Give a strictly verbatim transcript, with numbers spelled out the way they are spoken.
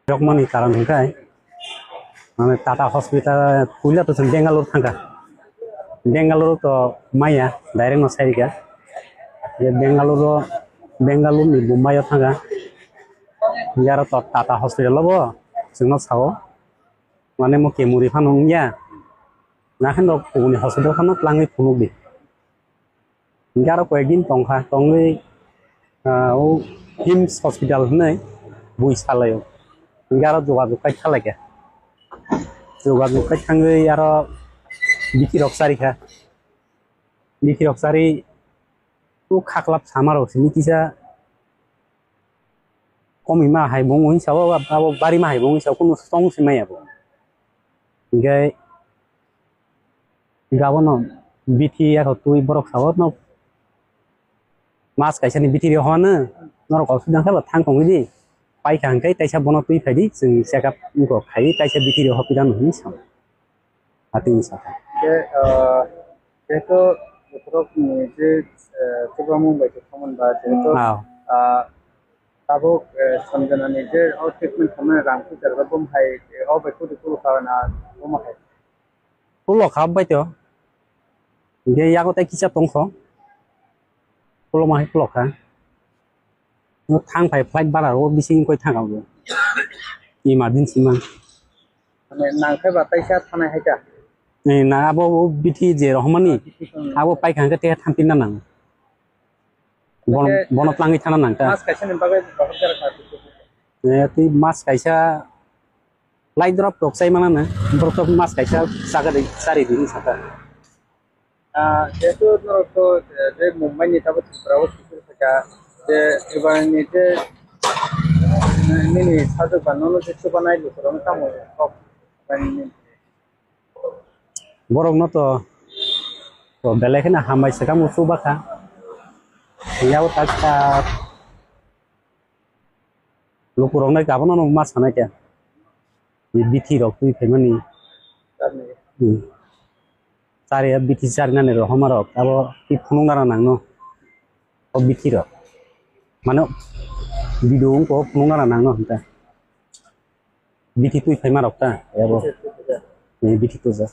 Jokmani karon hwnkhe, mane Tata Hospital puila to chwng Bangalore thangkha. Bangalore to maya direct no sairika. Ye Bangalore, Bangalore ni Mumbai o thangkha. Yaro to Tata Hospital o bo chwngno sao. Mane mo kemuri phano wngya. Nakhen rok kubuni hospital phano twlangwi phunukdi. Hingke aro koyekdin tongkha, tongwi, ah, o hims hospital hinwi bui salaio. Hingke aro jogajog kai thalaikha. Jogajog kai thangwi aro bithi rok charikha. Bithi rok chari o khaklap sama rok simi kisa komima hai bo wngwi sao, abo barima hai bo wngwi sao, kunu song se maya bo. Hingke Gabono bithi yakhwtwi borok sao no mas kaisa ni bithi rw hwnwi norok kok sudang khe bo thang tongwi di. Paikha hwnkhe taisa bono twi phai di, chwng check up wngkha khai taisa bithi rw hwnwi sao. Atwini sakha. Khe, ah, jehetu bokhorok ni je, eh, chubamu bai khe khomon ba jehetu, ah, tabuk, eh, Sanjana ni je o treatment khamnai rang puja rok bo hai, eh, o bai kudu kudu kha na bo hai. Pulo kha bai to. Hingke yago tei kisa tongkho. Pulo ma hai pulo kha. No thang phai flight bara o bising koi thang abo. Emergency ma. Mane nang khe ba taisa thanai hai ta. Ni na abo o bithi je rohmani. Bithi tong. Abo paikha hwnkhe tei thampinna nang. Bono, bono twlangwi thana nang ta. Mas kaisa ni bagwi bahar jara kha. Eh, twi mas kaisa lai drop rok chai mana na. Borok to mas kaisa chaga de chari di saka. Ah, jehetu norok to, eh, je Mumbai ni tabuk Tripura o sisir kha, je Tripura ni je, eh, nini sajwk ba nono je chubanai lukurok tamo kok. Borokno to, to belai kheno hambai swkang bo chubakha. Yabo tak tak lukurokno gabono no ma sanai khe. Ni bithi rok twi phaimani. Hmm. Chari bithi charinani rohoma rok abo twi phunukna nangno. O bithi rok. Mano video wngkha phunukna nangno hinta. Bithi twi phaima rok ta, abo. Ni bithi tuja.